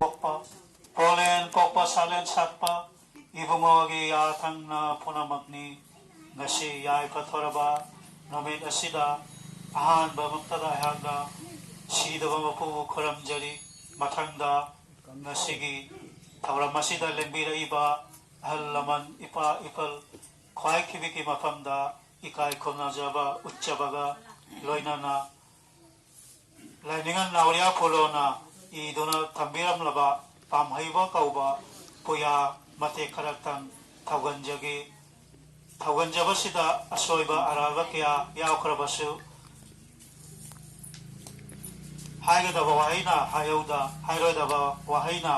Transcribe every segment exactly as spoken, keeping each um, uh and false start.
ꯄꯣꯛꯄ, ꯄꯣꯂꯦꯟ ꯄꯣꯛꯄ ꯁꯥꯂꯦꯟ ꯁꯥꯠꯄ ꯏꯕꯨꯡꯉꯣꯒꯤ ꯌꯥꯊꯪꯅ ꯄꯨꯝꯅꯃꯛꯅꯤ꯫ ꯉꯁꯤ ꯌꯥꯏꯐ ꯊꯣꯔꯕ ꯅꯨꯃꯤꯠ ꯑꯁꯤꯗ ꯑꯍꯥꯟꯕꯃꯛꯇꯗ ꯑꯩꯍꯥꯛꯅ ꯁꯤꯗꯕ ꯃꯄꯨꯕꯨ ꯈꯨꯔꯨꯝꯖꯔꯤ꯫ ꯃꯊꯪꯗ ꯉꯁꯤꯒꯤ ꯊꯧꯔꯝ ꯑꯁꯤꯗ ꯂꯦꯡꯕꯤꯔꯛꯏꯕ ꯑꯍꯜ ꯂꯃꯟ, ꯏꯄꯥ ꯏꯄꯜ, ꯈ꯭ꯋꯥꯏ ꯈꯤꯕꯤꯛꯀꯤ ꯃꯐꯝꯗ ꯏꯀꯥꯏ ꯈꯨꯝꯅꯖꯕ ꯎꯠꯆꯕꯒ ꯂꯣꯏꯅꯅ ꯂꯥꯏꯅꯤꯡꯉꯜ ꯅꯥꯎꯔꯤꯌꯥ ꯐꯣꯂꯣꯅ ꯏꯗꯨꯅ ꯊꯝꯕꯤꯔꯝꯂꯕ ꯄꯥꯝꯍꯩꯕ ꯀꯧꯕ ꯄꯨꯌꯥ ꯃꯇꯦꯛ ꯈꯔꯇꯪ ꯊꯧꯒꯟꯖꯒꯦ꯫ ꯊꯧꯒꯟꯖꯕꯁꯤꯗ ꯑꯁꯣꯏꯕ ꯑꯔꯥꯟꯕ ꯀꯌꯥ ꯌꯥꯎꯈ꯭ꯔꯕꯁꯨ, ꯍꯥꯏꯒꯗꯕ ꯋꯥꯍꯩꯅ ꯍꯥꯏꯍꯧꯗ, ꯍꯥꯏꯔꯣꯏꯗꯕ ꯋꯥꯍꯩꯅ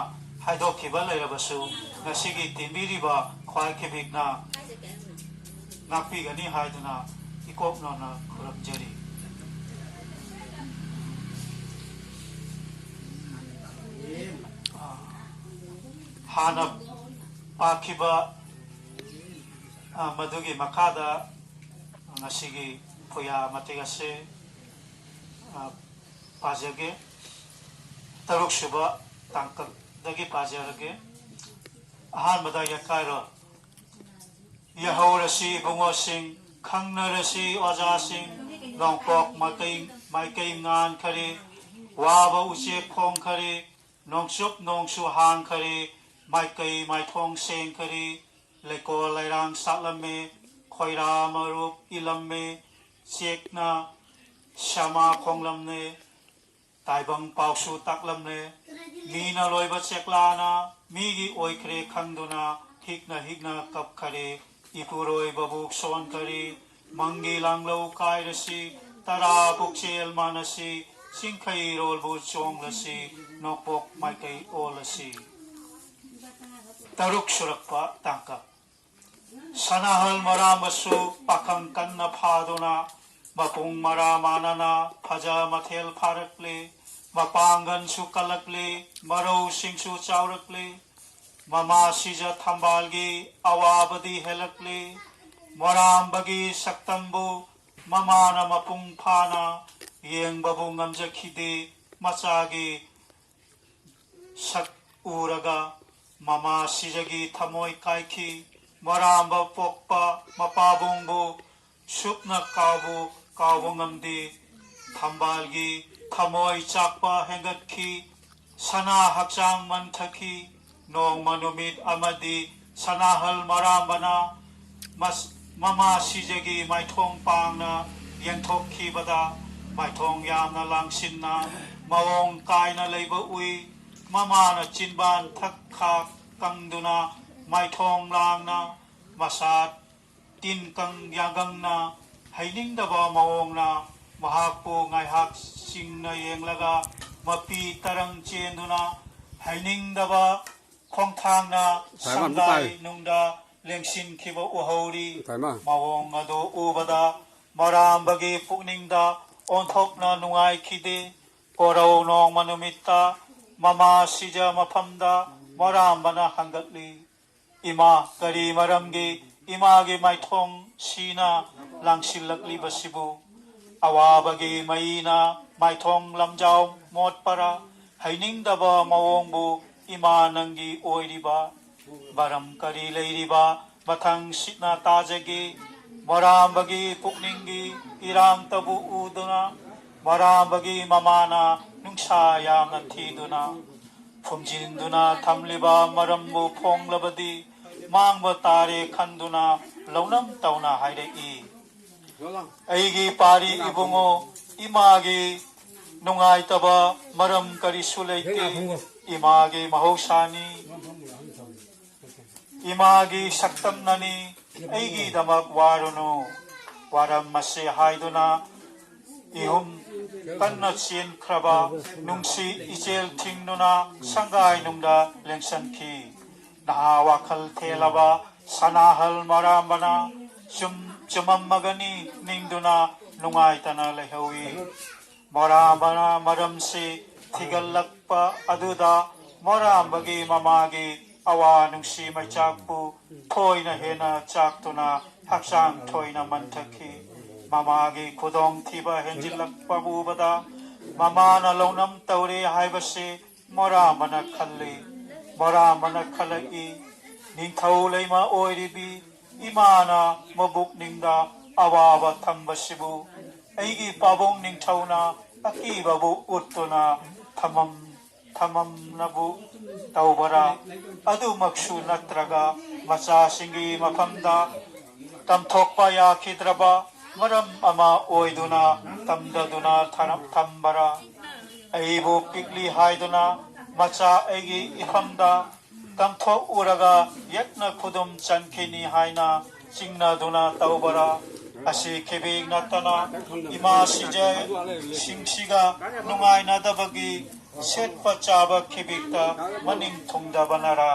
ꯍꯥꯏꯗꯣꯛꯈꯤꯕ ꯂꯩꯔꯕꯁꯨ, ꯉꯁꯤꯒꯤ ꯇꯤꯟꯕꯤꯔꯤꯕ ꯈ꯭ꯋꯥꯏ ꯈꯤꯕꯤꯛꯅ ꯉꯥꯛꯄꯤꯒꯅꯤ ꯍꯥꯏꯗꯨꯅ ꯏꯀꯣꯛ ꯅꯣꯟꯅ ꯈꯨꯔꯨꯝꯖꯔꯤ꯫ ꯍꯥꯟꯅ ꯄꯥꯛꯈꯤꯕ, ꯑ, ꯃꯗꯨꯒꯤ ꯃꯈꯥꯗ ꯉꯁꯤꯒꯤ ꯄꯨꯌꯥ ꯃꯇꯦꯛ ꯑꯁꯤ, ꯑ, ꯄꯥꯖꯒꯦ꯫ ꯇꯔꯨꯛ ꯁꯨꯕ ꯇꯥꯡꯀꯛꯇꯒꯤ ꯄꯥꯖꯔꯒꯦ꯫ ꯑꯍꯥꯟꯕꯗ ꯌꯦꯠꯈꯥꯏꯔꯣ꯫ ꯌꯥꯍꯧꯔꯁꯤ ꯏꯕꯨꯡꯉꯣꯁꯤꯡ, ꯈꯪꯅꯔꯁꯤ ꯑꯣꯖꯥꯁꯤꯡ, ꯅꯣꯡꯄꯣꯛ ꯃꯥꯏꯀꯩ, ꯃꯥꯏꯀꯩ ꯉꯥꯟꯈꯔꯦ, ꯋꯥꯕ ꯎꯆꯦꯛ ꯈꯣꯡꯈꯔꯦ, ꯅꯣꯡꯆꯨꯞ ꯅꯣꯡꯁꯨ ꯍꯥꯡꯈꯔꯦ, ꯃꯥꯏꯀꯩ ꯃꯥꯏꯊꯣꯡ ꯁꯦꯡꯈꯔꯦ, ꯂꯩꯀꯣꯜ ꯂꯩꯔꯥꯡ ꯁꯥꯠꯂꯝꯃꯦ, ꯈꯣꯏꯔꯥ ꯃꯔꯨꯞ ꯏꯜꯂꯝꯃꯦ, ꯆꯦꯛꯅ ꯁꯃꯥ ꯈꯣꯡꯂꯝꯂꯦ, ꯇꯥꯏꯕꯪ ꯄꯥꯎꯁꯨ ꯇꯥꯛꯂꯝꯂꯦ꯫ ꯃꯤꯅ ꯂꯣꯏꯕ ꯆꯦꯛꯂꯥꯅ ꯃꯤꯒꯤ ꯑꯣꯏꯈ꯭ꯔꯦ ꯈꯪꯗꯨꯅ ꯍꯤꯛꯅ ꯍꯤꯛꯅ ꯀꯞꯈꯔꯦ꯫ ꯏꯄꯨꯔꯣꯏꯕꯕꯨ ꯁꯣꯟꯈꯔꯦ꯫ ꯃꯪꯒꯤ ꯂꯥꯡꯂꯧ ꯀꯥꯏꯔꯁꯤ, ꯇꯔꯥ ꯄꯨꯛꯆꯦꯜ ꯃꯥꯟꯅꯁꯤ, ꯆꯤꯡꯈꯩꯔꯣꯜꯕꯨ ꯆꯣꯡꯂꯁꯤ, ꯅꯣꯡꯄꯣꯛ ꯃꯥꯏꯀꯩ ꯑꯣꯜꯂꯁꯤ꯫ ꯇꯔꯨꯛ ꯁꯨꯔꯛꯄ ꯇꯥꯡꯀꯛ꯫ ꯁꯅꯥꯍꯜ ꯃꯔꯥꯝꯕꯁꯨ ꯄꯥꯈꯪ ꯀꯟꯅ ꯐꯥꯗꯨꯅ ꯃꯄꯨꯡ ꯃꯔꯥ ꯃꯥꯟꯅꯅ ꯐꯖ ꯃꯊꯦꯜ ꯐꯥꯔꯛꯂꯦ꯫ ꯃꯄꯥꯡꯒꯜꯁꯨ ꯀꯜꯂꯛꯂꯦ, ꯃꯔꯧꯁꯤꯡꯁꯨ ꯆꯥꯎꯔꯛꯂꯦ꯫ ꯃꯃꯥ ꯁꯤꯖ ꯊꯝꯕꯥꯜꯒꯤ ꯑꯋꯥꯕꯗꯤ ꯍꯦꯜꯂꯛꯂꯦ꯫ ꯃꯔꯥꯝꯕꯒꯤ ꯁꯛꯇꯝꯕꯨ ꯃꯃꯥꯅ ꯃꯄꯨꯡ ꯐꯥꯅ ꯌꯦꯡꯕꯕꯨ ꯉꯝꯖꯈꯤꯗꯦ꯫ ꯃꯆꯥꯒꯤ ꯁꯛ ꯎꯔꯒ ꯃꯃꯥ ꯁꯤꯖꯒꯤ ꯊꯃꯣꯏ ꯀꯥꯏꯈꯤ꯫ ꯃꯔꯥꯝꯕ ꯄꯣꯛꯄ ꯃꯄꯥꯕꯨꯡꯕꯨ ꯁꯨꯞꯅ ꯀꯥꯎꯕꯨ ꯀꯥꯎꯕ ꯉꯝꯗꯦ꯫ ꯊꯝꯕꯥꯜꯒꯤ ꯊꯃꯣꯏ ꯆꯥꯛꯄ ꯍꯦꯟꯒꯠꯈꯤ꯫ ꯁꯅꯥ ꯍꯛꯆꯥꯡ ꯃꯟꯊꯈꯤ꯫ ꯅꯣꯡꯃ ꯅꯨꯃꯤꯠ ꯑꯃꯗꯤ ꯁꯅꯥꯍꯜ ꯃꯔꯥꯝꯕꯅ ꯃꯁ-, ꯃꯃꯥ ꯁꯤꯖꯒꯤ ꯃꯥꯏꯊꯣꯡ ꯄꯥꯡꯅ ꯌꯦꯡꯊꯣꯛꯈꯤꯕꯗ, ꯃꯥꯏꯊꯣꯡ ꯌꯥꯝꯅ ꯂꯥꯡꯁꯤꯟꯅ ꯃꯑꯣꯡ ꯀꯥꯏꯅ ꯂꯩꯕ ꯎꯏ꯫ ꯃꯃꯥꯅ ꯆꯤꯟꯕꯥꯟ ꯊꯛ ꯈꯥꯛ ꯀꯪꯗꯨꯅ ꯃꯥꯏꯊꯣꯡ ꯂꯥꯡꯅ ꯃꯁꯥ ꯇꯤꯟ ꯀꯪ ꯌꯥꯒꯪꯅ ꯍꯩꯅꯤꯡꯗꯕ ꯃꯑꯣꯡꯅ ꯃꯍꯥꯛꯄꯨ ꯉꯥꯏꯍꯥꯛ ꯆꯤꯡꯅ ꯌꯦꯡꯂꯒ ꯃꯄꯤ ꯇꯔꯪ ꯆꯦꯟꯗꯨꯅ ꯍꯩꯅꯤꯡꯗꯕ ꯈꯣꯡꯊꯥꯡꯅ ꯁꯥꯏꯃ ꯑꯝꯇ ꯁꯪꯒꯥꯏ ꯄꯥꯏꯌꯨ꯫ ꯅꯨꯡꯗ ꯂꯦꯡꯁꯤꯟꯈꯤꯕ ꯎꯍꯧꯔꯤ꯫ ꯁꯥꯏꯃ꯫ ꯃꯑꯣꯡ ꯑꯗꯨ ꯎꯕꯗ ꯃꯔꯥꯝꯕꯒꯤ ꯄꯨꯛꯅꯤꯡꯗ ꯑꯣꯟꯊꯣꯛꯅ ꯅꯨꯡꯉꯥꯏꯈꯤꯗꯦ꯫ ꯀꯣꯔꯧ ꯅꯣꯡꯃ ꯅꯨꯃꯤꯠꯇ ꯃꯃꯥ ꯁꯤꯖ ꯃꯐꯝꯗ ꯃꯔꯥꯝꯕꯅ ꯍꯪꯒꯠꯂꯤ꯫ ꯏꯃꯥ, ꯀꯔꯤ ꯃꯔꯝꯒꯤ ꯏꯃꯥꯒꯤ ꯃꯥꯏꯊꯣꯡ ꯁꯤꯅ ꯂꯥꯡꯁꯤꯜꯂꯛꯂꯤꯕꯁꯤꯕꯨ? ꯑꯋꯥꯕꯒꯤ ꯃꯩꯅ ꯃꯥꯏꯊꯣꯡ ꯂꯝꯖꯥꯎ ꯃꯣꯠꯄꯔꯥ? ꯍꯩꯅꯤꯡꯗꯕ ꯃꯑꯣꯡꯕꯨ ꯏꯃꯥ ꯅꯪꯒꯤ ꯑꯣꯏꯔꯤꯕ ꯃꯔꯝ ꯀꯔꯤ ꯂꯩꯔꯤꯕ? ꯃꯊꯪ ꯁꯤꯠꯅ ꯇꯥꯖꯒꯦ꯫ ꯃꯔꯥꯝꯕꯒꯤ ꯄꯨꯛꯅꯤꯡꯒꯤ ꯏꯔꯥꯡꯇꯕꯨ ꯎꯗꯨꯅ ꯃꯔꯥꯝꯕꯒꯤ ꯃꯃꯥꯅ ꯅꯨꯡꯁꯥ ꯌꯥꯝꯅ ꯊꯤꯗꯨꯅ ꯐꯨꯝꯖꯤꯟꯗꯨꯅ ꯊꯝꯂꯤꯕ ꯃꯔꯝꯕꯨ ꯐꯣꯡꯂꯕꯗꯤ ꯃꯥꯡꯕ ꯇꯥꯔꯦ ꯈꯟꯗꯨꯅ ꯂꯧꯅꯝ ꯇꯧꯅ ꯍꯥꯏꯔꯛꯏ꯫ ꯑꯩꯒꯤ ꯄꯥꯔꯤ ꯏꯕꯨꯡꯉꯣ, ꯏꯃꯥꯒꯤ ꯅꯨꯡꯉꯥꯏꯇꯕ ꯃꯔꯝ ꯀꯔꯤꯁꯨ ꯂꯩꯇꯦ꯫ ꯏꯃꯥꯒꯤ ꯃꯍꯧꯁꯥꯅꯤ꯫ ꯏꯃꯥꯒꯤ ꯁꯛꯇꯝꯅꯅꯤ꯫ ꯑꯩꯒꯤꯗꯃꯛ ꯋꯥꯔꯨꯅꯨ꯫ ꯋꯥꯔꯝꯃꯁꯦ ꯍꯥꯏꯗꯨꯅ ꯏꯍꯨꯝ ꯀꯟꯅ ꯆꯦꯟꯈ꯭ꯔꯕ ꯅꯨꯡꯁꯤ ꯏꯆꯦꯜ ꯊꯤꯡꯗꯨꯅ ꯁꯪꯒꯥꯏꯅꯨꯡꯗ ꯂꯦꯡꯁꯟꯈꯤ꯫ ꯅꯍꯥ ꯋꯥꯈꯜ ꯊꯦꯜꯂꯕ ꯁꯅꯥꯍꯜ ꯃꯣꯔꯥꯝꯕꯅ ꯆꯨꯝ-, ꯆꯨꯝꯃꯝꯃꯒꯅꯤ ꯅꯤꯡꯗꯨꯅ ꯅꯨꯡꯉꯥꯏꯇꯅ ꯂꯩꯍꯧꯏ꯫ ꯃꯣꯔꯥꯝꯕꯅ ꯃꯔꯝꯁꯤ ꯊꯤꯒꯠꯂꯛꯄ ꯑꯗꯨꯗ ꯃꯣꯔꯥꯝꯕꯒꯤ ꯃꯃꯥꯒꯤ ꯑꯋꯥ ꯅꯨꯡꯁꯤ ꯃꯩꯆꯥꯛꯄꯨ ꯊꯣꯏꯅ ꯍꯦꯟꯅ ꯆꯥꯛꯇꯨꯅ ꯍꯛꯆꯥꯡ ꯊꯣꯏꯅ ꯃꯟꯊꯈꯤ꯫ ꯃꯃꯥꯒꯤ ꯈꯨꯗꯣꯡꯊꯤꯕ ꯍꯦꯟꯖꯤꯜꯂꯛꯄ ꯎꯕꯗ ꯃꯃꯥꯅ ꯂꯧꯅꯝ ꯇꯧꯔꯦ ꯍꯥꯏꯕꯁꯤ ꯃꯣꯔꯥꯝꯕꯅ ꯈꯜꯂꯤ꯫ ꯃꯣꯔꯥꯝꯕꯅ ꯈꯜꯂꯛꯏ, ꯅꯤꯡꯊꯧ ꯂꯩꯃ ꯑꯣꯏꯔꯤꯕꯤ ꯏꯃꯥꯅ ꯃꯕꯨꯛꯅꯤꯡꯗ ꯑꯋꯥꯕ ꯊꯝꯕꯁꯤꯕꯨ ꯑꯩꯒꯤ ꯄꯥꯕꯨꯡ ꯅꯤꯡꯊꯧꯅ ꯑꯀꯤꯕꯕꯨ ꯎꯠꯇꯨꯅ ꯊꯝꯃꯝ-, ꯊꯝꯃꯝꯅꯕꯨ ꯇꯧꯕꯔꯥ? ꯑꯗꯨꯃꯛꯁꯨ ꯅꯠꯇ꯭ꯔꯒ ꯃꯆꯥꯁꯤꯡꯒꯤ ꯃꯐꯝꯗ ꯇꯝꯊꯣꯛꯄ ꯌꯥꯈꯤꯗ꯭ꯔꯕ ꯃꯔꯝ ꯑꯃ ꯑꯣꯏꯗꯨꯅ ꯇꯝꯗꯗꯨꯅ ꯊꯔꯝ-, ꯊꯝꯕꯔꯥ? ꯑꯩꯕꯨ ꯄꯤꯛꯂꯤ ꯍꯥꯏꯗꯨꯅ ꯃꯆꯥ ꯑꯩꯒꯤ ꯏꯐꯝꯗ ꯇꯝꯊꯣꯛꯎꯔꯒ ꯌꯦꯠꯅ ꯈꯨꯗꯨꯝ ꯆꯟꯈꯤꯅꯤ ꯍꯥꯏꯅ ꯆꯤꯡꯅꯗꯨꯅ ꯇꯧꯕꯔꯥ? ꯑꯁꯤ ꯈꯤꯕꯤꯛ ꯅꯠꯇꯅ ꯏꯃꯥ ꯁꯤꯖꯥꯏꯁꯤꯡꯁꯤꯒ ꯅꯨꯡꯉꯥꯏꯅꯗꯕꯒꯤ ꯁꯦꯠꯄ ꯆꯥꯕ ꯈꯤꯕꯤꯛꯇ ꯃꯅꯤꯡ ꯊꯨꯡꯗꯕꯅꯔꯥ?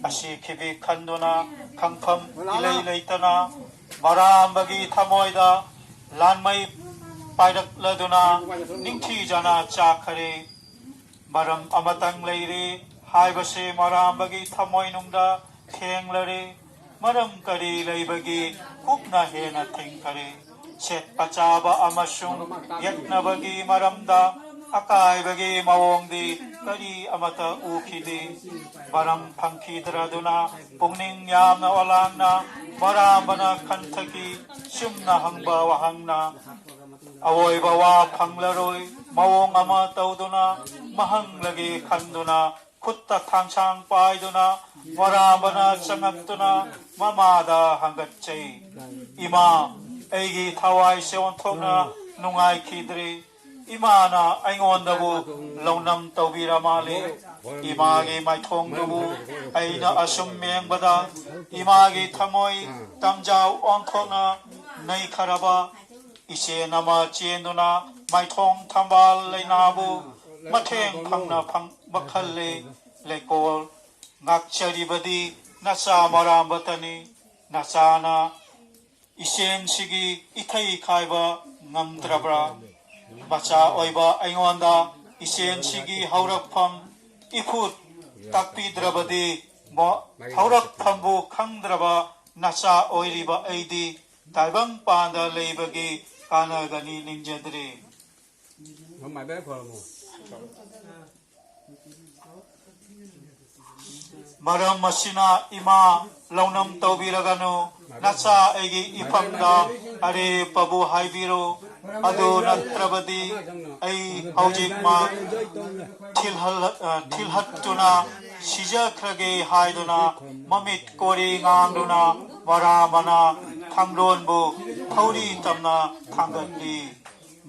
ꯑꯁꯤ ꯈꯤꯕꯤꯛ ꯈꯟꯗꯨꯅ ꯈꯪꯐꯝ ꯏꯂꯩ ꯂꯩꯇꯅ ꯃꯣꯔꯥꯝꯕꯒꯤ ꯊꯃꯣꯏꯗ ꯂꯥꯟꯃꯩ ꯄꯥꯏꯔꯛꯂꯗꯨꯅ ꯅꯤꯡꯊꯤꯖꯅ ꯆꯥꯛꯈꯔꯦ꯫ ꯃꯔꯝ ꯑꯃꯇꯪ ꯂꯩꯔꯦ ꯍꯥꯏꯕꯁꯦ ꯃꯣꯔꯥꯝꯕꯒꯤ ꯊꯃꯣꯏꯅꯨꯡꯗ ꯊꯦꯡꯂꯔꯦ꯫ ꯃꯔꯝ ꯀꯔꯤ ꯂꯩꯕꯒꯤ ꯀꯨꯞꯅ ꯍꯦꯟꯅ ꯊꯤꯡꯈꯔꯦ? ꯁꯦꯠꯄ ꯆꯥꯕ ꯑꯃꯁꯨꯡ ꯌꯦꯛꯅꯕꯒꯤ ꯃꯔꯝꯗ ꯑꯀꯥꯏꯕꯒꯤ ꯃꯑꯣꯡꯗꯤ ꯀꯔꯤ ꯑꯃꯠꯇ ꯎꯈꯤꯗꯦ꯫ ꯃꯔꯝ ꯐꯪꯈꯤꯗ꯭ꯔꯗꯨꯅ ꯄꯨꯛꯅꯤꯡ ꯌꯥꯝꯅ ꯑꯣꯂꯥꯡꯅ ꯃꯣꯔꯥꯝꯕꯅ ꯈꯟꯊꯈꯤ꯫ ꯆꯨꯝꯅ ꯍꯪꯕ ꯋꯥꯍꯪꯅ ꯑꯋꯣꯏꯕ ꯋꯥ ꯐꯪꯂꯔꯣꯏ ꯃꯑꯣꯡ ꯑꯃ ꯇꯧꯗꯨꯅ ꯃꯍꯪꯂꯒꯦ ꯈꯟꯗꯨꯅ ꯈꯨꯠꯇ ꯊꯥꯡꯁꯥꯡ ꯄꯥꯏꯗꯨꯅ ꯃꯣꯔꯥꯝꯕꯅ ꯆꯪꯉꯛꯇꯨꯅ ꯃꯃꯥꯗ ꯍꯪꯒꯠꯆꯩ, "ꯏꯃꯥ, ꯑꯩꯒꯤ ꯊꯋꯥꯏꯁꯦ ꯑꯣꯟꯊꯣꯛꯅ ꯅꯨꯡꯉꯥꯏꯈꯤꯗ꯭ꯔꯦ꯫ ꯏꯃꯥꯅ ꯑꯩꯉꯣꯟꯗꯕꯨ ꯂꯧꯅꯝ ꯇꯧꯕꯤꯔ ꯃꯥꯜꯂꯦ꯫ ꯏꯃꯥꯒꯤ ꯃꯥꯏꯊꯣꯡꯗꯨꯕꯨ ꯑꯩꯅ ꯑꯁꯨꯝ ꯌꯦꯡꯕꯗ ꯏꯃꯥꯒꯤ ꯊꯃꯣꯏ ꯇꯝꯖꯥꯎ ꯑꯣꯟꯊꯣꯛꯅ ꯅꯩꯈꯔꯕ ꯏꯆꯦꯟ ꯑꯃ ꯆꯦꯟꯗꯨꯅ ꯃꯥꯏꯊꯣꯡ ꯊꯝꯕꯥꯜ ꯂꯩꯅꯥꯕꯨ ꯃꯊꯦꯡ ꯐꯪꯅ ꯐꯪꯕ ꯈꯜꯂꯦ꯫ ꯂꯩꯀꯣꯜ ꯉꯥꯛꯆꯔꯤꯕꯗꯤ ꯅꯆꯥ ꯃꯔꯥꯝꯕꯇꯅꯤ꯫ ꯅꯆꯥꯅ ꯏꯆꯦꯟꯁꯤꯒꯤ ꯏꯊꯩ ꯈꯥꯏꯕ ꯉꯝꯗ꯭ꯔꯕ꯭ꯔꯥ? ꯃꯆꯥ ꯑꯣꯏꯕ ꯑꯩꯉꯣꯟꯗ ꯏꯆꯦꯟꯁꯤꯒꯤ ꯍꯧꯔꯛꯐꯝ ꯏꯐꯨꯠ ꯇꯥꯛꯄꯤꯗ꯭ꯔꯕꯗꯤ ꯃꯣ-, ꯍꯧꯔꯛꯐꯝꯕꯨ ꯈꯪꯗ꯭ꯔꯕ ꯅꯆꯥ ꯑꯣꯏꯔꯤꯕ ꯑꯩꯗꯤ ꯇꯥꯏꯕꯪ ꯄꯥꯟꯗ ꯂꯩꯕꯒꯤ ꯀꯥꯟꯅꯒꯅꯤ ꯅꯤꯡꯖꯗ꯭ꯔꯦ꯫ ꯃꯔꯝ ꯑꯁꯤꯅ ꯏꯃꯥ ꯂꯧꯅꯝ ꯇꯧꯕꯤꯔꯒꯅꯨ꯫ ꯅꯆꯥ ꯑꯩꯒꯤ ꯏꯐꯝꯗ ꯑꯔꯦꯞꯄꯕꯨ ꯍꯥꯏꯕꯤꯔꯣ꯫ ꯑꯗꯨ ꯅꯠꯇ꯭ꯔꯕꯗꯤ ꯑꯩ ꯍꯧꯖꯤꯛꯃꯛ ꯊꯤꯜꯍꯜ-, ꯑ, ꯊꯤꯜꯍꯠꯇꯨꯅ ꯁꯤꯖꯈ꯭ꯔꯒꯦ ꯍꯥꯏꯗꯨꯅ ꯃꯃꯤꯠ ꯀꯣꯔꯤ ꯉꯥꯡꯗꯨꯅ ꯃꯔꯥ ꯃꯅꯥ ꯊꯥꯡꯗꯣꯟꯕꯨ ꯊꯧꯔꯤ ꯇꯝꯅ ꯊꯥꯡꯒꯠꯂꯤ꯫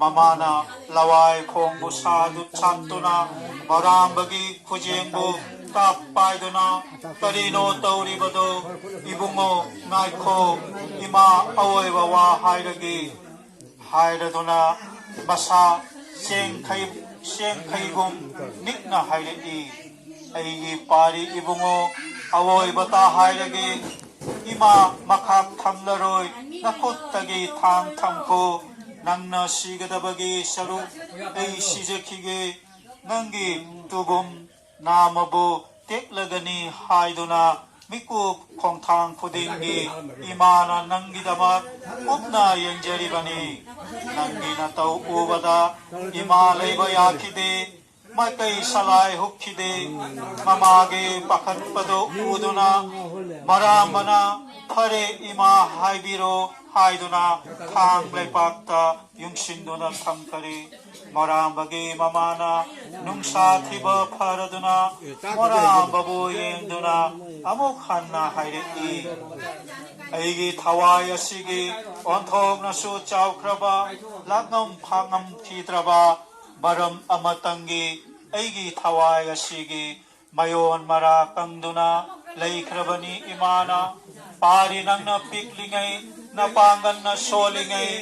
ꯃꯃꯥꯅ ꯂꯋꯥꯏ ꯈꯣꯡꯕꯨ ꯁꯥꯗꯨ ꯁꯥꯠꯇꯨꯅ ꯃꯔꯥꯝꯕꯒꯤ ꯈꯨꯖꯦꯡꯕꯨ ꯇꯥꯞ ꯄꯥꯏꯗꯨꯅ, "ꯀꯔꯤꯅꯣ ꯇꯧꯔꯤꯕꯗꯣ? ꯏꯕꯨꯡꯉꯣ, ꯉꯥꯏꯈꯣ, ꯏꯃꯥ ꯑꯋꯣꯏꯕ ꯋꯥ ꯍꯥꯏꯔꯒꯦ" ꯍꯥꯏꯔꯗꯨꯅ ꯃꯁꯥ ꯆꯦꯡꯈꯩ-, ꯆꯦꯡꯈꯩꯒꯨꯝ ꯅꯤꯛꯅ ꯍꯥꯏꯔꯛꯏ꯫ ꯑꯩꯒꯤ ꯄꯥꯔꯤ ꯏꯕꯨꯡꯉꯣ, ꯑꯋꯣꯏꯕꯇ ꯍꯥꯏꯔꯒꯦ, ꯏꯃꯥ ꯃꯈꯥ ꯊꯝꯂꯔꯣꯏ, ꯅꯈꯨꯠꯇꯒꯤ ꯊꯥꯡ ꯊꯝꯈꯣ꯫ ꯅꯪꯅ ꯁꯤꯒꯗꯕꯒꯤ ꯁꯔꯨꯛ ꯑꯩ ꯁꯤꯖꯈꯤꯒꯦ꯫ ꯅꯪꯒꯤ ꯇꯨꯕꯨꯝ ꯅꯥꯝꯃꯕꯨ ꯇꯦꯛꯂꯒꯅꯤ ꯍꯥꯏꯗꯨꯅ ꯃꯤꯀꯨꯞ ꯈꯣꯡꯊꯥꯡ ꯈꯨꯗꯤꯡꯒꯤ ꯏꯃꯥꯅ ꯅꯪꯒꯤꯗꯃꯛ ꯀꯨꯞꯅ ꯌꯦꯡꯖꯔꯤꯕꯅꯤ꯫ ꯅꯪꯒꯤ ꯅꯇꯧ ꯎꯕꯗ ꯏꯃꯥ ꯂꯩꯕ ꯌꯥꯈꯤꯗꯦ꯫ ꯃꯥꯏꯀꯩ ꯁꯂꯥꯏ ꯍꯨꯛꯈꯤꯗꯦ꯫ ꯃꯃꯥꯒꯤ ꯄꯥꯈꯠꯄꯗꯨ ꯎꯗꯨꯅ ꯃꯔꯥꯝꯕꯅ, "ꯐꯔꯦ ꯏꯃꯥ, ꯍꯥꯏꯕꯤꯔꯣ, ꯍꯥꯏꯗꯨꯅ ꯊꯥꯡ ꯂꯩꯄꯥꯛꯇ ꯌꯨꯡꯁꯤꯟꯗꯨꯅ ꯊꯝꯈꯔꯦ꯫ ꯃꯣꯔꯥꯝꯕꯒꯤ ꯃꯃꯥꯅ ꯅꯨꯡꯁꯥ ꯊꯤꯕ ꯐꯔꯗꯨꯅ ꯃꯣꯔꯥꯝꯕꯕꯨ ꯌꯦꯡꯗꯨꯅ ꯑꯃꯨꯛ ꯍꯟꯅ ꯍꯥꯏꯔꯛꯏ, "ꯑꯩꯒꯤ ꯊꯋꯥꯏ ꯑꯁꯤꯒꯤ ꯑꯣꯟꯊꯣꯛꯅꯁꯨ ꯆꯥꯎꯈ꯭ꯔꯕ, ꯂꯥꯛꯉꯝ ꯐꯥꯉꯝꯈꯤꯗ꯭ꯔꯕ ꯃꯔꯝ ꯑꯃꯇꯪꯒꯤ ꯑꯩꯒꯤ ꯊꯋꯥꯏ ꯑꯁꯤꯒꯤ ꯃꯌꯣꯟ ꯃꯔꯥ ꯀꯪꯗꯨꯅ ꯂꯩꯈ꯭ꯔꯕꯅꯤ ꯏꯃꯥꯅ꯫ ꯄꯥꯔꯤ ꯅꯪꯅ ꯄꯤꯛꯂꯤꯉꯩ, ꯅꯄꯥꯡꯒꯜꯅ ꯁꯣꯜꯂꯤꯉꯩ,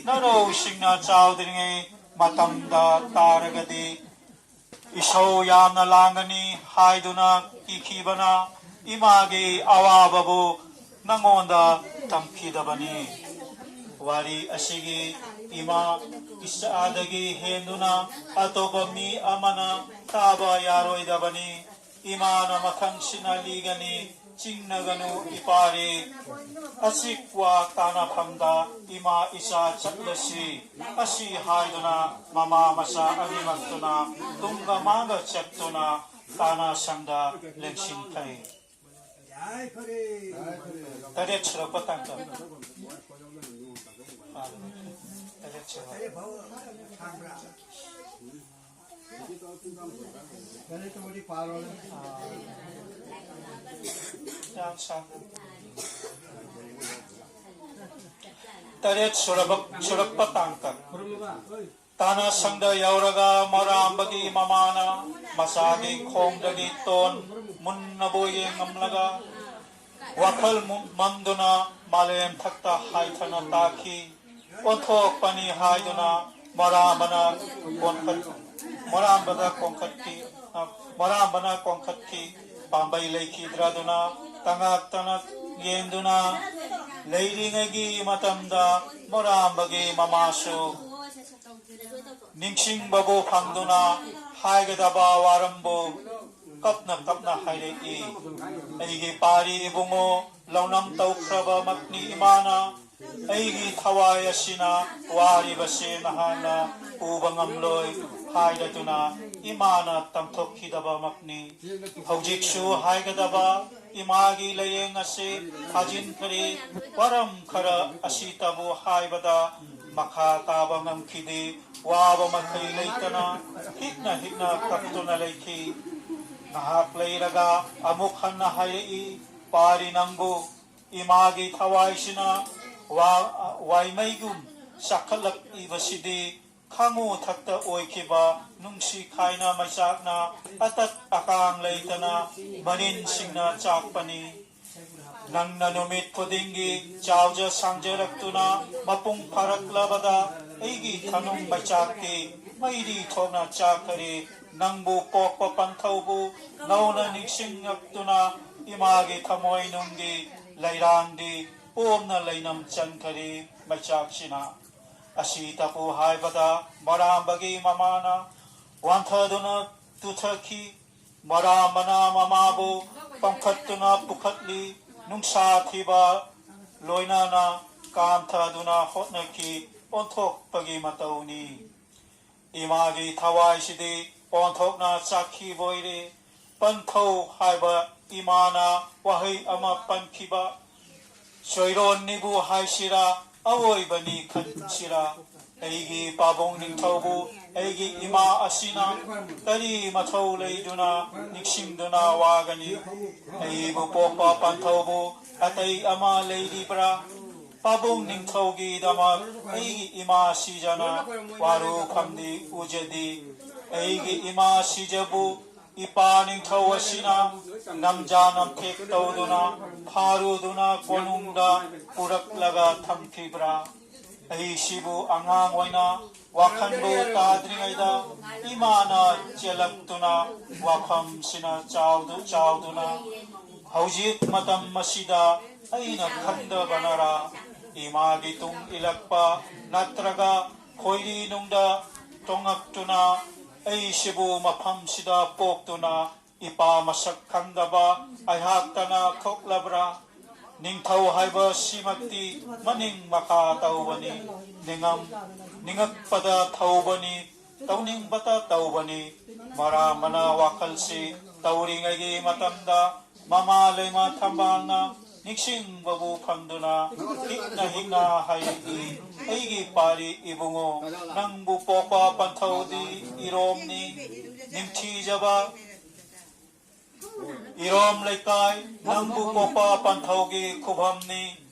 ꯅꯔꯧꯁꯤꯡꯅ ꯆꯥꯎꯗ꯭ꯔꯤꯉꯩ ꯃꯇꯝꯗ ꯇꯥꯔꯒꯗꯤ ꯏꯁꯧ ꯌꯥꯝꯅ ꯂꯥꯡꯒꯅꯤ" ꯍꯥꯏꯗꯨꯅ ꯀꯤꯈꯤꯕꯅ ꯏꯃꯥꯒꯤ ꯑꯋꯥꯕꯕꯨ ꯅꯉꯣꯟꯗ ꯇꯝꯈꯤꯗꯕꯅꯤ꯫ ꯋꯥꯔꯤ ꯑꯁꯤꯒꯤ ꯏꯃꯥ ꯏꯆꯥꯗꯒꯤ ꯍꯦꯟꯗꯨꯅ ꯑꯇꯣꯞꯄ ꯃꯤ ꯑꯃꯅ ꯇꯥꯕ ꯌꯥꯔꯣꯏꯗꯕꯅꯤ꯫ ꯏꯃꯥꯅ ꯃꯊꯪꯁꯤꯅ ꯂꯤꯒꯅꯤ, "ꯆꯤꯡꯅꯒꯅꯨ ꯏꯄꯥꯔꯤ, ꯑꯆꯤꯛꯄ ꯇꯥꯅꯐꯝꯗ ꯏꯃꯥ ꯏꯆꯥ ꯆꯠꯂꯁꯤ" ꯑꯁꯤ ꯍꯥꯏꯗꯨꯅ ꯃꯃꯥ ꯃꯆꯥ ꯑꯅꯤꯃꯛꯇꯨꯅ ꯇꯨꯡꯒ ꯃꯥꯡꯒ ꯆꯠꯇꯨꯅ ꯇꯥꯅ ꯁꯪꯗ ꯂꯦꯡꯁꯤꯟꯈ꯭ꯔꯦ꯫ ꯇꯔꯦꯠ ꯁꯨꯔꯛꯄ ꯇꯥꯡꯀꯛ꯫ ꯑꯥ, ꯇꯔꯦꯠ ꯁꯨꯔꯛꯄ꯫ ꯌꯥꯝ ꯁꯥꯡ-, ꯇꯔꯦꯠ ꯁꯨꯔꯕ, ꯁꯨꯔꯛꯄ ꯇꯥꯡꯀꯛ꯫ ꯇꯥꯅ ꯁꯪꯗ ꯌꯧꯔꯒ ꯃꯣꯔꯥꯝꯕꯒꯤ ꯃꯃꯥꯅ ꯃꯆꯥꯒꯤ ꯈꯣꯡꯗꯒꯤ ꯇꯣꯟ ꯃꯨꯟꯅꯕꯨ ꯌꯦꯡꯂꯝꯂꯒ ꯋꯥꯈꯜ ꯃꯨ-, ꯃꯝꯗꯨꯅ ꯃꯥꯂꯦꯝ ꯊꯛꯇ ꯍꯥꯏꯊꯅ ꯇꯥꯈꯤ꯫ ꯑꯣꯟꯊꯣꯛꯄꯅꯤ ꯍꯥꯏꯗꯨꯅ ꯃꯣꯔꯥꯝꯕꯅ ꯀꯣꯟꯈꯠ-, ꯃꯣꯔꯥꯝꯕꯗ ꯀꯣꯟꯈꯠꯈꯤ, ꯑ, ꯃꯣꯔꯥꯝꯕꯅ ꯀꯣꯟꯈꯠꯈꯤ꯫ ꯄꯥꯝꯕꯩ ꯂꯩꯈꯤꯗ꯭ꯔꯗꯨꯅ ꯇꯉꯥꯛꯇꯅ ꯌꯦꯡꯗꯨꯅ ꯂꯩꯔꯤꯉꯩꯒꯤ ꯃꯇꯝꯗ ꯃꯣꯔꯥꯝꯕꯒꯤ ꯃꯃꯥꯁꯨ ꯅꯤꯡꯁꯤꯡꯕꯕꯨ ꯐꯪꯗꯨꯅ ꯍꯥꯏꯒꯗꯕ ꯋꯥꯔꯝꯕꯨ ꯀꯞꯅ ꯀꯞꯅ ꯍꯥꯏꯔꯛꯏ꯫ "ꯑꯩꯒꯤ ꯄꯥꯔꯤ ꯏꯕꯨꯡꯉꯣ, ꯂꯧꯅꯝ ꯇꯧꯈ꯭ꯔꯕꯃꯛꯅꯤ ꯏꯃꯥꯅ꯫ ꯑꯩꯒꯤ ꯊꯋꯥꯏ ꯑꯁꯤꯅ ꯋꯥꯔꯤꯕꯁꯦ ꯅꯍꯥꯛꯅ ꯎꯕ ꯉꯝꯂꯣꯏ" ꯍꯥꯏꯔꯗꯨꯅ ꯏꯃꯥꯅ ꯇꯝꯊꯣꯛꯈꯤꯗꯕꯃꯛꯅꯤ꯫ ꯍꯧꯖꯤꯛꯁꯨ ꯍꯥꯏꯒꯗꯕ ꯏꯃꯥꯒꯤ ꯂꯥꯏꯌꯦꯡ ꯑꯁꯤ ꯊꯥꯖꯤꯟꯈ꯭ꯔꯦ꯫ ꯋꯥꯔꯝ ꯈꯔ ꯑꯁꯤꯇꯕꯨ ꯍꯥꯏꯕꯗ ꯃꯈꯥ ꯇꯥꯕ ꯉꯝꯈꯤꯗꯦ꯫ ꯋꯥꯕ ꯃꯈꯩ ꯂꯩꯇꯅ ꯍꯤꯛꯅ ꯍꯤꯛꯅ ꯀꯞꯇꯨꯅ ꯂꯩꯈꯤ꯫ ꯉꯥꯏꯍꯥꯛ ꯂꯩꯔꯒ ꯑꯃꯨꯛ ꯍꯟꯅ ꯍꯥꯏꯔꯛꯏ, "ꯄꯥꯔꯤ ꯅꯪꯕꯨ, ꯏꯃꯥꯒꯤ ꯊꯋꯥꯏꯁꯤꯅ ꯋꯥ-, ꯋꯥꯏꯃꯩꯒꯨꯝ ꯆꯥꯛꯈꯠꯂꯛꯏꯕꯁꯤꯗꯤ ꯈꯥꯉꯨ ꯊꯛꯇ ꯑꯣꯏꯈꯤꯕ ꯅꯨꯡꯁꯤ ꯈꯥꯏꯅ ꯃꯩꯆꯥꯛꯅ ꯑꯇꯠ ꯑꯀꯥꯡ ꯂꯩꯇꯅ ꯃꯅꯤꯟꯁꯤꯡꯅ ꯆꯥꯛꯄꯅꯤ꯫ ꯅꯪꯅ ꯅꯨꯃꯤꯠ ꯈꯨꯗꯤꯡꯒꯤ ꯆꯥꯎꯖ ꯁꯥꯡꯖꯔꯛꯇꯨꯅ ꯃꯄꯨꯡ ꯐꯥꯔꯛꯂꯕꯗ ꯑꯩꯒꯤ ꯊꯅꯨꯡ ꯃꯩꯆꯥꯛꯇꯤ ꯃꯩꯔꯤ ꯊꯣꯛꯅ ꯆꯥꯛꯈꯔꯦ꯫ ꯅꯪꯕꯨ ꯄꯣꯛꯄ ꯄꯟꯊꯧꯕꯨ ꯅꯧꯅ ꯅꯤꯡꯁꯤꯡꯂꯛꯇꯨꯅ ꯏꯃꯥꯒꯤ ꯊꯃꯣꯏꯅꯨꯡꯒꯤ ꯂꯩꯔꯥꯡꯗꯤ ꯄꯣꯝꯅ ꯂꯩꯅꯝ ꯆꯟꯈꯔꯦ ꯃꯩꯆꯥꯛꯁꯤꯅ"꯫ ꯑꯁꯤ ꯇꯄꯨ ꯍꯥꯏꯕꯗ ꯃꯔꯥꯝꯕꯒꯤ ꯃꯃꯥꯅ ꯋꯥꯟꯊꯗꯨꯅ ꯇꯨꯊꯈꯤ꯫ ꯃꯔꯥꯝꯕꯅ ꯃꯃꯥꯕꯨ ꯄꯝꯈꯠꯇꯨꯅ ꯄꯨꯈꯠꯂꯤ꯫ ꯅꯨꯡꯁꯥ ꯊꯤꯕ ꯂꯣꯏꯅꯅ ꯀꯥꯝꯊꯗꯨꯅ ꯍꯣꯠꯅꯈꯤ꯫ ꯑꯣꯟꯊꯣꯛꯄꯒꯤ ꯃꯇꯧꯅꯤ꯫ ꯏꯃꯥꯒꯤ ꯊꯋꯥꯏꯁꯤꯗꯤ ꯑꯣꯟꯊꯣꯛꯅ ꯆꯥꯛꯈꯤꯕ ꯑꯣꯏꯔꯦ꯫ ꯄꯟꯊꯧ ꯍꯥꯏꯕ ꯏꯃꯥꯅ ꯋꯥꯍꯩ ꯑꯃ ꯄꯟꯈꯤꯕ ꯆꯣꯏꯔꯣꯟꯅꯤꯕꯨ ꯍꯥꯏꯁꯤꯔꯥ, ꯑꯋꯣꯏꯕꯅꯤ ꯈꯟꯁꯤꯔꯥ, ꯑꯩꯒꯤ ꯄꯥꯕꯨꯡ ꯅꯤꯡꯊꯧꯕꯨ ꯑꯩꯒꯤ ꯏꯃꯥ ꯑꯁꯤꯅ ꯀꯔꯤ ꯃꯊꯧ ꯂꯩꯗꯨꯅ ꯅꯤꯡꯁꯤꯡꯗꯨꯅ ꯋꯥꯒꯅꯤ? ꯑꯩꯕꯨ ꯄꯣꯛꯄ ꯄꯟꯊꯧꯕꯨ ꯑꯇꯩ ꯑꯃ ꯂꯩꯔꯤꯕ꯭ꯔꯥ? ꯄꯥꯕꯨꯡ ꯅꯤꯡꯊꯧꯒꯤꯗꯃꯛ ꯑꯩꯒꯤ ꯏꯃꯥ ꯁꯤꯖꯅ ꯋꯥꯔꯨꯐꯝꯗꯤ ꯎꯖꯗꯦ꯫ ꯑꯩꯒꯤ ꯏꯃꯥ ꯁꯤꯖꯕꯨ ꯏꯄꯥ ꯅꯤꯡꯊꯧ ꯑꯁꯤꯅ ꯅꯝꯖꯥ ꯅꯝꯊꯦꯛ ꯇꯧꯗꯨꯅ ꯐꯥꯔꯨꯗꯨꯅ ꯀꯣꯅꯨꯡꯗ ꯄꯨꯔꯛꯂꯒ ꯊꯝꯈꯤꯕ꯭ꯔꯥ? ꯑꯩꯁꯤꯕꯨ ꯑꯉꯥꯡ ꯑꯣꯏꯅ ꯋꯥꯈꯜꯕꯨ ꯇꯥꯗ꯭ꯔꯤꯉꯩꯗ ꯏꯃꯥꯅ ꯆꯦꯜꯂꯛꯇꯨꯅ ꯋꯥꯐꯝꯁꯤꯅ ꯆꯥꯎꯗꯨ-, ꯆꯥꯎꯗꯨꯅ ꯍꯧꯖꯤꯛ ꯃꯇꯝ ꯑꯁꯤꯗ ꯑꯩꯅ ꯈꯪꯗꯕꯅꯔꯥ? ꯏꯃꯥꯒꯤ ꯇꯨꯡ ꯏꯜꯂꯛꯄ ꯅꯠꯇ꯭ꯔꯒ ꯈꯣꯏꯔꯤ ꯅꯨꯡꯗ ꯇꯣꯡꯉꯛꯇꯨꯅ ꯑꯩꯁꯤꯕꯨ ꯃꯐꯝꯁꯤꯗ ꯄꯣꯛꯇꯨꯅ ꯏꯄꯥ ꯃꯁꯛ ꯈꯪꯗꯕ ꯑꯩꯍꯥꯛꯇꯅ ꯊꯣꯛꯂꯕ꯭ꯔꯥ? ꯅꯤꯡꯊꯧ ꯍꯥꯏꯕꯁꯤꯃꯛꯇꯤ ꯃꯅꯤꯡ ꯃꯈꯥ ꯇꯧꯕꯅꯤ, ꯅꯤꯡꯉꯝ-, ꯅꯤꯡꯉꯛꯄꯗ ꯊꯧꯕꯅꯤ, ꯇꯧꯅꯤꯡꯕꯇ ꯇꯧꯕꯅꯤ꯫ ꯃꯔꯥꯝꯕꯅ ꯋꯥꯈꯜꯁꯤ ꯇꯧꯔꯤꯉꯩꯒꯤ ꯃꯇꯝꯗ ꯃꯃꯥ ꯂꯩꯃ ꯊꯝꯕꯥꯜꯅ ꯅꯤꯡꯁꯤꯡꯕꯕꯨ ꯐꯪꯗꯨꯅ ꯍꯤꯛꯅ ꯍꯤꯛꯅ ꯍꯥꯏꯔꯛꯏ, "ꯑꯩꯒꯤ ꯄꯥꯔꯤ ꯏꯕꯨꯡꯉꯣ, ꯅꯪꯕꯨ ꯄꯣꯛꯄ ꯄꯟꯊꯧꯗꯤ ꯏꯔꯣꯝꯅꯤ, ꯅꯤꯡꯊꯤꯖꯕ ꯏꯔꯣꯝ ꯂꯩꯀꯥꯏ, ꯅꯪꯕꯨ ꯄꯣꯛꯄ ꯄꯟꯊꯧꯒꯤ ꯈꯨꯕꯝꯅꯤ꯫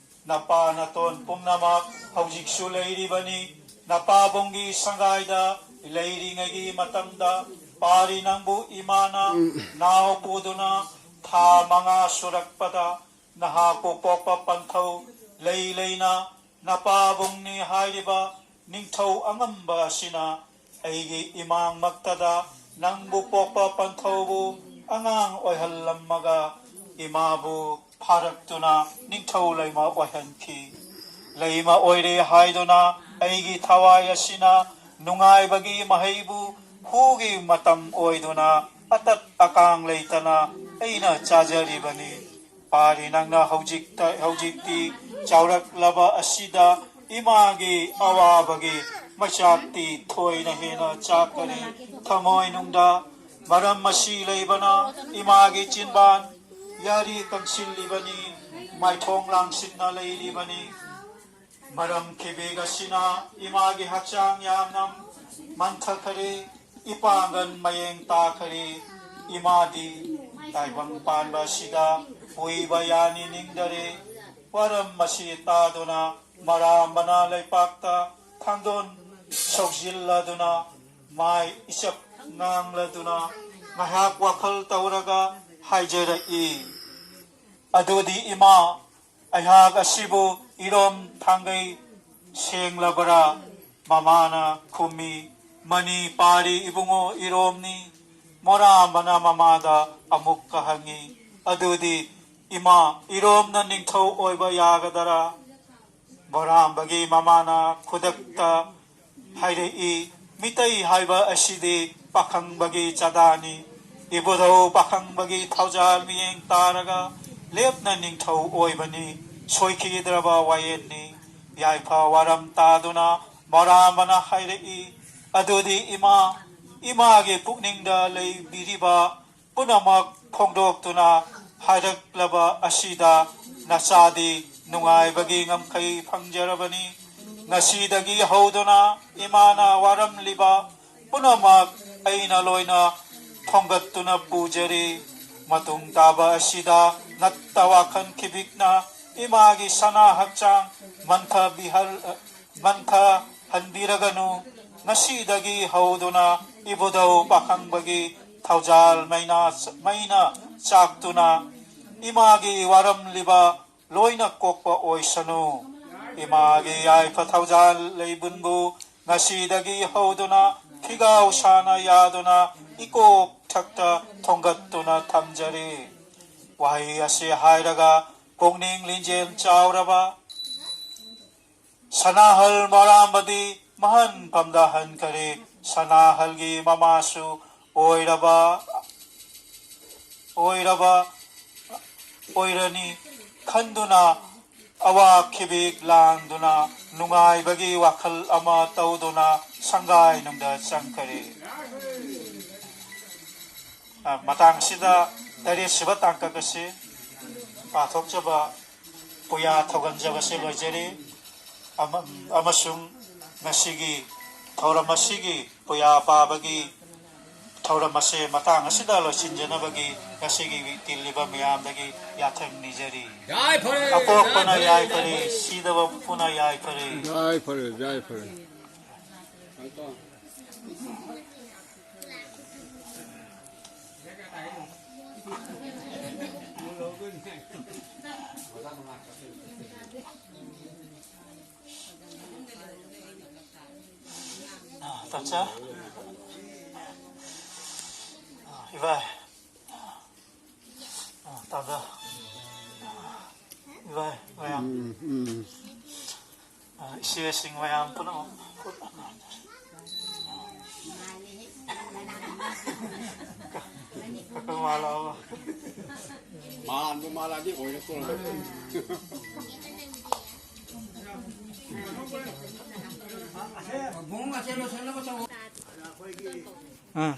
ꯅꯄꯥ ꯅꯇꯣꯟ ꯄꯨꯝꯅꯃꯛ ꯍꯧꯖꯤꯛꯁꯨ ꯂꯩꯔꯤꯕꯅꯤ꯫ ꯅꯄꯥꯕꯨꯡꯒꯤ ꯁꯪꯒꯥꯏꯗ ꯂꯩꯔꯤꯉꯩꯒꯤ ꯃꯇꯝꯗ ꯄꯥꯔꯤ ꯅꯪꯕꯨ ꯏꯃꯥꯅ ꯅꯥꯎ ꯄꯨꯗꯨꯅ ꯊꯥ ꯃꯉꯥ ꯁꯨꯔꯛꯄꯗ ꯅꯍꯥꯛꯄꯨ ꯄꯣꯛꯄ ꯄꯟꯊꯧ ꯂꯩ ꯂꯩꯅ ꯅꯄꯥꯕꯨꯡꯅꯤ ꯍꯥꯏꯔꯤꯕ ꯅꯤꯡꯊꯧ ꯑꯉꯝꯕ ꯑꯁꯤꯅ ꯑꯩꯒꯤ ꯏꯃꯥꯡꯃꯛꯇꯗ ꯅꯪꯕꯨ ꯄꯣꯛꯄ ꯄꯟꯊꯧꯕꯨ ꯑꯉꯥꯡ ꯑꯣꯏꯍꯜꯂꯝꯃꯒ ꯏꯃꯥꯕꯨ ꯐꯥꯔꯛꯇꯨꯅ ꯅꯤꯡꯊꯧ ꯂꯩꯃ ꯑꯣꯏꯍꯟꯈꯤ꯫ ꯂꯩꯃ ꯑꯣꯏꯔꯦ ꯍꯥꯏꯗꯨꯅ ꯑꯩꯒꯤ ꯊꯋꯥꯏ ꯑꯁꯤꯅ ꯅꯨꯡꯉꯥꯏꯕꯒꯤ ꯃꯍꯩꯕꯨ ꯍꯨꯒꯤ ꯃꯇꯝ ꯑꯣꯏꯗꯨꯅ ꯑꯇꯠ ꯑꯀꯥꯡ ꯂꯩꯇꯅ ꯑꯩꯅ ꯆꯥꯖꯔꯤꯕꯅꯤ꯫ ꯄꯥꯔꯤ ꯅꯪꯅ ꯍꯧꯖꯤꯛꯇ, ꯍꯧꯖꯤꯛꯇꯤ ꯆꯥꯎꯔꯛꯂꯕ ꯑꯁꯤꯗ ꯏꯃꯥꯒꯤ ꯑꯋꯥꯕꯒꯤ ꯃꯩꯆꯥꯛꯇꯤ ꯊꯣꯏꯅ ꯍꯦꯟꯅ ꯆꯥꯛꯀꯅꯤ ꯊꯃꯣꯏꯅꯨꯡꯗ꯫ ꯃꯔꯝ ꯑꯁꯤ ꯂꯩꯕꯅ ꯏꯃꯥꯒꯤ ꯆꯤꯟꯕꯥꯟ ꯌꯥꯔꯤ ꯀꯪꯁꯤꯜꯂꯤꯕꯅꯤ, ꯃꯥꯏꯊꯣꯡ ꯂꯥꯡꯁꯤꯟꯅ ꯂꯩꯔꯤꯕꯅꯤ꯫ ꯃꯔꯝ ꯈꯤꯕꯦꯛ ꯑꯁꯤꯅ ꯏꯃꯥꯒꯤ ꯍꯛꯆꯥꯡ ꯌꯥꯝꯅ ꯃꯟꯊꯈꯔꯦ, ꯏꯄꯥꯡꯒꯜ ꯃꯌꯦꯡ ꯇꯥꯈꯔꯦ꯫ ꯏꯃꯥꯗꯤ ꯇꯥꯏꯕꯪ ꯄꯥꯟꯕ ꯑꯁꯤꯗ ꯄꯨꯏꯕ ꯌꯥꯅꯤ ꯅꯤꯡꯗꯔꯦ꯫ ꯋꯥꯔꯝ ꯑꯁꯤ ꯇꯥꯗꯨꯅ ꯃꯔꯥꯝꯕꯅ ꯂꯩꯄꯥꯛꯇ ꯊꯥꯡꯗꯣꯟ ꯁꯧꯖꯤꯜꯂꯗꯨꯅ ꯃꯥꯏ ꯏꯆꯞ ꯉꯥꯡꯂꯗꯨꯅ ꯉꯥꯏꯍꯥꯛ ꯋꯥꯈꯜ ꯇꯧꯔꯒ ꯍꯥꯏꯖꯔꯛꯏ, "ꯑꯗꯨꯗꯤ ꯏꯃꯥ, ꯑꯩꯍꯥꯛ ꯑꯁꯤꯕꯨ ꯏꯔꯣꯝ ꯊꯥꯡꯒꯩ ꯁꯦꯡꯂꯕꯔꯥ?" ꯃꯃꯥꯅ ꯈꯨꯝꯃꯤ, "ꯃꯅꯤ ꯄꯥꯔꯤ ꯏꯕꯨꯡꯉꯣ, ꯏꯔꯣꯝꯅꯤ꯫" ꯃꯣꯔꯥꯝꯕꯅ ꯃꯃꯥꯗ ꯑꯃꯨꯛꯀ ꯍꯪꯉꯤ, "ꯑꯗꯨꯗꯤ ꯏꯃꯥ, ꯏꯔꯣꯝꯅ ꯅꯤꯡꯊꯧ ꯑꯣꯏꯕ ꯌꯥꯒꯗꯔꯥ?" ꯃꯣꯔꯥꯝꯕꯒꯤ ꯃꯃꯥꯅ ꯈꯨꯗꯛꯇ ꯍꯥꯏꯔꯛꯏ, "ꯃꯤꯇꯩ ꯍꯥꯏꯕ ꯑꯁꯤꯗꯤ ꯄꯥꯈꯪꯕꯒꯤ ꯆꯥꯗꯥꯅꯤ꯫ ꯏꯕꯨꯙꯧ ꯄꯥꯈꯪꯕꯒꯤ ꯊꯧꯖꯥꯜ ꯃꯤꯠꯌꯦꯡ ꯇꯥꯔꯒ ꯂꯦꯞꯅ ꯅꯤꯡꯊꯧ ꯑꯣꯏꯕꯅꯤ꯫ ꯁꯣꯏꯈꯤꯗ꯭ꯔꯕ ꯋꯥꯌꯦꯜꯅꯤ꯫" ꯌꯥꯏꯐ ꯋꯥꯔꯝ ꯇꯥꯗꯨꯅ ꯃꯣꯔꯥꯝꯕꯅ ꯍꯥꯏꯔꯛꯏ, "ꯑꯗꯨꯗꯤ ꯏꯃꯥ, ꯏꯃꯥꯒꯤ ꯄꯨꯛꯅꯤꯡꯗ ꯂꯩꯕꯤꯔꯤꯕ ꯄꯨꯝꯅꯃꯛ ꯐꯣꯡꯗꯣꯛꯇꯨꯅ ꯍꯥꯏꯔꯛꯂꯕ ꯑꯁꯤꯗ ꯅꯆꯥꯗꯤ ꯅꯨꯡꯉꯥꯏꯕꯒꯤ ꯉꯝꯈꯩ ꯐꯪꯖꯔꯕꯅꯤ꯫ ꯉꯁꯤꯗꯒꯤ ꯍꯧꯗꯨꯅ ꯏꯃꯥꯅ ꯋꯥꯔꯝꯂꯤꯕ ꯄꯨꯝꯅꯃꯛ ꯑꯩꯅ ꯂꯣꯏꯅ ꯊꯣꯡꯒꯠꯇꯨꯅ ꯄꯨꯖꯔꯤ꯫ ꯃꯇꯨꯡ ꯇꯥꯕ ꯑꯁꯤꯗ ꯅꯠꯇ ꯋꯥꯈꯜ ꯈꯤꯕꯤꯛꯅ ꯏꯃꯥꯒꯤ ꯁꯅꯥ ꯍꯛꯆꯥꯡ ꯃꯟꯊꯕꯤꯍꯜ-, ꯃꯟꯊꯍꯟꯕꯤꯔꯒꯅꯨ꯫ ꯉꯁꯤꯗꯒꯤ ꯍꯧꯗꯨꯅ ꯏꯕꯨꯙꯧ ꯄꯥꯈꯪꯕꯒꯤ ꯊꯧꯖꯥꯜ ꯃꯩꯅ, ꯃꯩꯅ ꯆꯥꯛꯇꯨꯅ ꯏꯃꯥꯒꯤ ꯋꯥꯔꯝꯂꯤꯕ ꯂꯣꯏꯅ ꯀꯣꯛꯄ ꯑꯣꯏꯁꯅꯨ꯫ ꯏꯃꯥꯒꯤ ꯌꯥꯏꯐ ꯊꯧꯖꯥꯜ ꯂꯩꯕꯨꯟꯕꯨ ꯉꯁꯤꯗꯒꯤ ꯍꯧꯗꯨꯅ ꯐꯤꯒꯥꯎ ꯁꯥꯅ ꯌꯥꯗꯨꯅ ꯏꯀꯣꯛ ꯊꯛꯇ ꯊꯣꯡꯒꯠꯇꯨꯅ ꯊꯝꯖꯔꯤ꯫ ꯋꯥꯍꯩ ꯑꯁꯤ ꯍꯥꯏꯔꯒ ꯄꯨꯛꯅꯤꯡ ꯂꯤꯡꯖꯦꯜ ꯆꯥꯎꯔꯕ ꯁꯅꯥꯍꯜ ꯃꯔꯥꯝꯕꯗꯤ ꯃꯍꯟ ꯄꯝꯗ ꯍꯟꯈꯔꯦ꯫ ꯁꯅꯥꯍꯜꯒꯤ ꯃꯃꯥꯁꯨ ꯑꯣꯏꯔꯕ, ꯑꯣꯏꯔꯕ ꯑꯣꯏꯔꯅꯤ ꯈꯟꯗꯨꯅ ꯑꯋꯥ ꯈꯤꯕꯤꯛ ꯂꯥꯡꯗꯨꯅ ꯅꯨꯡꯉꯥꯏꯕꯒꯤ ꯋꯥꯈꯜ ꯑꯃ ꯇꯧꯗꯨꯅ ꯁꯪꯒꯥꯏꯅꯨꯡꯗ ꯆꯪꯈꯔꯦ꯫ ꯑ, ꯃꯇꯥꯡ ꯑꯁꯤꯗ ꯇꯔꯦꯠꯁꯨꯕ ꯇꯥꯡꯀꯛ ꯑꯁꯤ ꯄꯥꯊꯣꯛꯆꯕ ꯄꯨꯌꯥ ꯊꯧꯒꯟꯖꯕꯁꯦ ꯂꯣꯏꯖꯔꯤ꯫ ꯑꯃ-, ꯑꯃꯁꯨꯡ ꯉꯁꯤꯒꯤ ꯊꯧꯔꯝ ꯑꯁꯤꯒꯤ ꯄꯨꯌꯥ ꯄꯥꯕꯒꯤ ꯊꯧꯔꯝ ꯑꯁꯤ ꯃꯇꯥꯡ ꯑꯁꯤꯗ ꯂꯣꯏꯁꯤꯟꯖꯅꯕꯒꯤ ꯉꯁꯤꯒꯤ ꯇꯤꯜꯂꯤꯕ ꯃꯤꯌꯥꯝꯗꯒꯤ ꯌꯥꯊꯪ ꯅꯤꯖꯔꯤ꯫ ꯌꯥꯏꯐꯔꯦ, ꯑꯄꯣꯛꯄꯅ ꯌꯥꯏꯐꯔꯦ, ꯌꯥꯏꯐꯔꯦ, ꯁꯤꯗꯕ ꯄꯨꯅ ꯌꯥꯏꯐꯔꯦ꯫ ꯌꯥꯏꯐꯔꯦ, ꯌꯥꯏꯐꯔꯦ꯫ ꯇꯥꯆꯥ, ꯏꯕꯥꯏ꯫ ꯇꯥꯗ, ꯏꯕꯥꯏ ꯃꯌꯥꯝ꯫ ꯎꯝ, ꯎꯝ꯫ ꯏꯆꯦꯁꯤꯡ ꯃꯌꯥꯝ ꯄꯨꯝꯅꯃꯛ꯫ ꯀꯀꯥ ꯃꯥꯜꯂꯛꯑꯕ? ꯃꯥꯟꯕꯨ ꯃꯥꯜꯂꯛꯑꯗꯤ ꯑꯣꯏꯔꯛꯇꯣꯔꯕꯅꯤ꯫ ꯑꯥ꯫